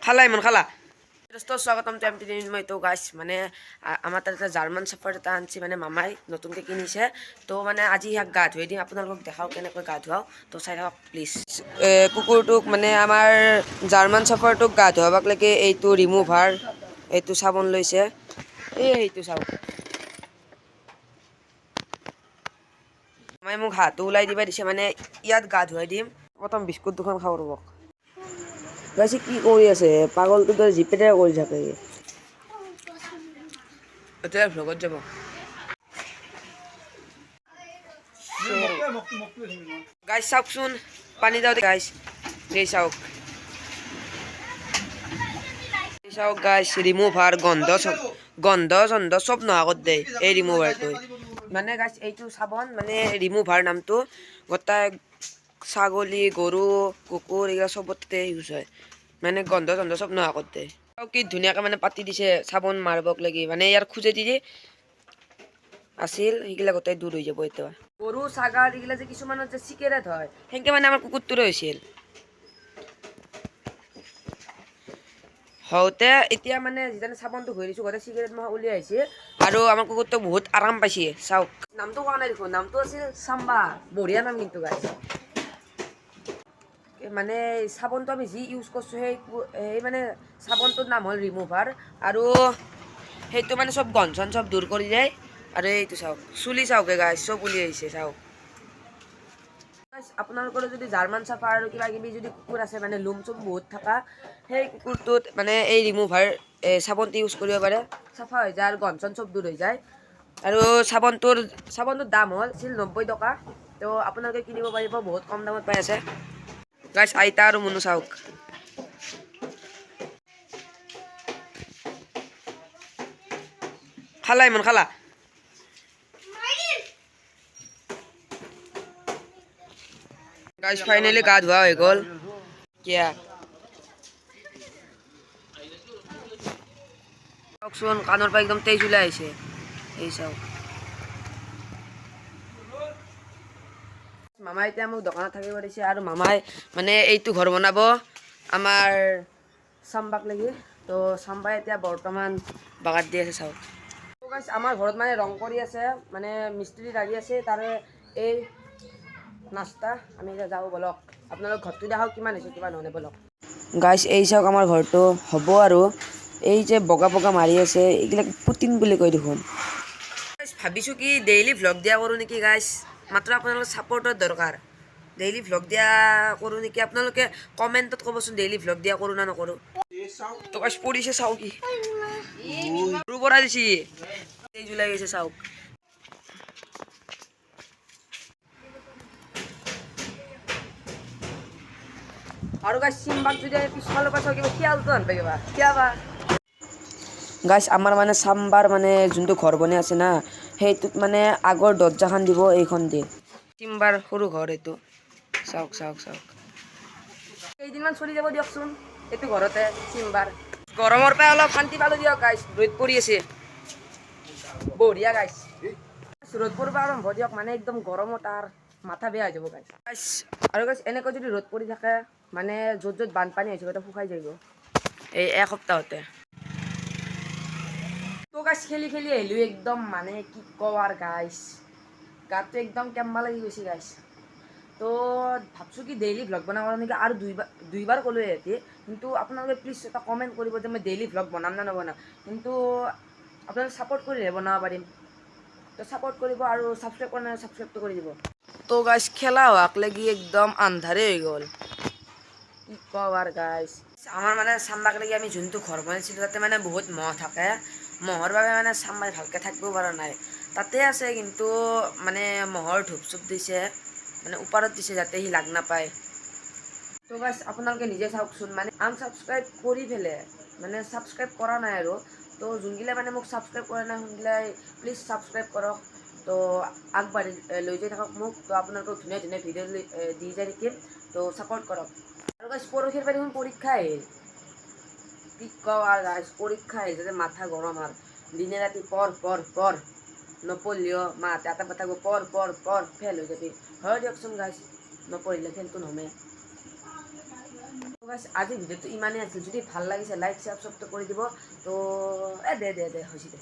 খালা ইমান খালা। দোস্ত স্বাগতম টু এম টি মই। তো গাইছ, মানে আমাৰ তাত এটা জাৰ্মান চাফাৰ এটা আনছি, মানে মামাই নতুনকৈ কিনিছে। তো মানে আজি ইয়াক গা ধুৱাই দিম, আপোনালোকক দেখাওঁ কেনেকৈ গা ধুৱাওঁ। তো চাই থাকক প্লিজ। কুকুৰটোক, মানে আমাৰ জাৰ্মান চাফাৰটোক গা ধুৱাবাক লৈকে এইটো ৰিমুভাৰ, এইটো চাবোন লৈছে। এই সেইটো চাওক, মামাই মোক হাঁহটো ওলাই দিবা দিছে, মানে ইয়াত গা ধুৱাই দিম। প্ৰথম বিস্কুট দুখন খাওঁ ৰ'বক। গাইছে, কি কৰি আছে পাগলটো দৰে জিপেটে কৰি থাকে। এতিয়া ভ্লগত যাব। গাইছ চাওকচোন, পানী যাওঁতে গাইছ, এই চাওক, এই চাওক গাইছ, ৰিমুভাৰ গন্ধ গন্ধ চন্ধ চব নোহোৱা কৰি দিয়ে এই ৰিমুভাৰটোৱে। মানে গাইছ, এইটো চাবোন মানে ৰিমুভাৰ নামটো গোটাই ছাগলী, গৰু, কুকুৰ এইগিলা চবতে ইউজ হয়, মানে গন্ধ চন্ধ চব নোহোৱা কৰি দিয়ে। আৰু কি ধুনীয়াকৈ মানে পাতি দিছে চাবোন মাৰিবক লাগি, মানে ইয়াৰ খোজেদি যে আছিল সেইগিলা গোটেই দূৰ হৈ যাব। এতিয়া গৰু ছাগাল এইগিলা যে কিছুমানত যে চিকেৰেট হয়, সেনেকৈ মানে আমাৰ কুকুৰটোৰে হৈছিল। হওঁতে এতিয়া মানে যেতিয়া চাবোনটো ঘঁহি দিছোঁ, গোটেই চিগাৰেট মহা উলিয়াই আহিছে আৰু আমাৰ কুকুৰটো বহুত আৰাম পাইছে। চাওক, নামটো কোৱা নাই দেখোন, নামটো আছিল চাম্বা। বঢ়িয়া নাম কিন্তু গাইছ। মানে চাবোনটো আমি যি ইউজ কৰিছোঁ, সেই মানে চাবোনটোৰ নাম হ'ল ৰিমুভাৰ, আৰু সেইটো মানে চব গন্ধ চন্ধ চব দূৰ কৰি যায়। আৰু এইটো চাওক, চুলি চাওক গাইছ, চব উলিয়াই আহিছে চাওক। আপোনালোকৰ যদি জাৰ্মান চাফাৰ আৰু কিবা কিবি যদি কুকুৰ আছে, মানে লোম চোম বহুত থকা, সেই কুকুৰটোত মানে এই ৰিমুভাৰ চাবোনটো ইউজ কৰিব পাৰে, চাফা হৈ যায় আৰু গন্ধ চন্ধ চব দূৰ হৈ যায়। আৰু চাবোনটোৰ দাম হ'ল আছিল 90 টকা। তো আপোনালোকে কিনিব পাৰিব, বহুত কম দামত পাই আছে। গাইছ, আইতা আৰু মুনু চাওক। খালা ইমান খালা। গাইছ, ফাইনেলি গা ধোৱা হৈ গ'ল। কিয়া চাওকচোন, কাণৰ পৰা একদম তেজ ওলাই আহিছে। এই চাওক, মামাই এতিয়া মোক দোকানত থাকিব দিছে আৰু মামাই মানে এইটো ঘৰ বনাব আমাৰ চাম্বাক লাগি। তো চাম্বাই এতিয়া বৰ্তমান বাগাত দি আছে চাওক। তো গাইছ, আমাৰ ঘৰত মানে ৰং কৰি আছে, মানে মিস্ত্ৰী লাগি আছে। তাৰে এই নাস্তা, আমি এতিয়া যাওঁ বলক, আপোনালোক ঘৰটো দেখাওক কিমান হৈছে কিমান হোৱা নাই, বলক। গাইছ, এই চাওক, আমাৰ ঘৰটো হ'ব আৰু এই যে বগা বগা মাৰি আছে, এইবিলাক পুটিন বুলি কয় দেখোন। গাইছ, ভাবিছোঁ কি ডেইলি ভ্লগ দিয়া কৰোঁ নেকি গাইছ, মাত্ৰ আপোনালোকৰ ছাপৰ্টৰ দৰকাৰ। ডেইলি ভ্লগ দিয়া কৰোঁ নেকি, আপোনালোকে কমেণ্টত ক'বচোন ডেইলি ভ্লগ দিয়া কৰোঁ না নকৰোঁ। তো গাইছ, পৰিছে চাওঁ, কি সৰু পৰা দিছি, তেজ ওলাই গৈছে চাওক। আৰু গাইছ, চিম্বাক যদি আমি পিছফালৰ পৰা চাওঁ, কিবা শিয়ালটো আনবা কিবা কিয়া বা। গাইছ, আমাৰ মানে চাম্বাৰ মানে যোনটো ঘৰ বনাই আছে না, সেইটোত মানে আগৰ দৰ্জাখন দিব এইখন দি। চিম্বাৰ সৰু ঘৰ এইটো, চাওক চাওক চাওক। কেইদিনমান চলি যাব দিয়কচোন এইটো ঘৰতে চিম্বাৰ। গৰমৰ পৰা অলপ শান্তি পালোঁ দিয়ক গাইছ, ৰ'দ পৰি আছে বঢ়িয়া গাইছ। ৰ'দ পৰিব আৰম্ভ দিয়ক, মানে একদম গৰমত আৰু মাথা বেয়া হৈ যাব গাইছ। গাইছ, আৰু গাইছ, এনেকৈ যদি ৰ'দ পৰি থাকে, মানে য'ত য'ত বানপানী হৈছে তাতে শুকাই যাব এই এসপ্তাহতে। তো গাইছ, খেলি খেলি আহিলোঁ একদম, মানে কি কওঁ আৰু গাইছ, গাটো একদম কেম্বা লাগি গৈছে গাইছ। তো ভাবছোঁ কি ডেইলি ভ্লগ বনাব নেকি, আৰু দুইবাৰ ক'লোঁ সিহঁতি, কিন্তু আপোনালোকে প্লিজ এটা কমেণ্ট কৰিব যে মই ডেইলি ভ্লগ বনাম নে নবনাম। কিন্তু আপোনালোকে ছাপৰ্ট কৰিলেহে বনাব পাৰিম। তো ছাপৰ্ট কৰিব আৰু ছাবস্ক্ৰাইব কৰা নাই ছাবস্ক্ৰাইবটো কৰি দিব। তো গাইছ, খেলা হোৱাক লাগি একদম আন্ধাৰে হৈ গ'ল, কি কওঁ আৰু গাইছ। আমাৰ মানে চাম্বাক লাগি আমি যোনটো ঘৰ বনাইছিলোঁ, তাতে মানে বহুত মহ থাকে। মহৰ বাবে মানে চাম্বাই ভালকৈ থাকিব পৰা নাই। তাতে আছে, কিন্তু মানে মহৰ ধূপ চুপ দিছে, মানে ওপৰত দিছে যাতে সি লাগ নাপায়। তো গাইছ, আপোনালোকে নিজে চাওকচোন, মানে আনছাবস্ক্ৰাইব কৰি পেলে, মানে ছাবস্ক্ৰাইব কৰা নাই আৰু তো যোনগিলা মানে মোক ছাবস্ক্ৰাইব কৰা নাই, সোনগিলাই প্লিজ ছাবস্ক্ৰাইব কৰক। তো আগবাঢ়ি লৈ যাই থাকক মোক। তো আপোনালোকক ধুনীয়া ধুনীয়া ভিডিঅ' দি যাই থাকিম, তো ছাপৰ্ট কৰক। আৰু গাইছ, পৰহিৰ পৰা দেখোন পৰীক্ষা আহিল, কি কওঁ আৰু গাইছ, পৰীক্ষা আহিল যাতে মাথা গৰম আৰু দিনে ৰাতি পঢ় পঢ় পঢ়, নপঢ়িলেও মাহঁতে আটা পাতাব, পঢ় পঢ় পঢ়, ফেইল হৈ যাবি। হয় দিয়কচোন গাইছ, নপঢ়িলে ফেইলটো নহমে। গাইছ, আজিৰ ভিডিঅ'টো ইমানেই আছিল। যদি ভাল লাগিছে, লাইক, শ্বেয়াৰ চবটো কৰি দিব। তো এ দে দে দে, হৈছে দে।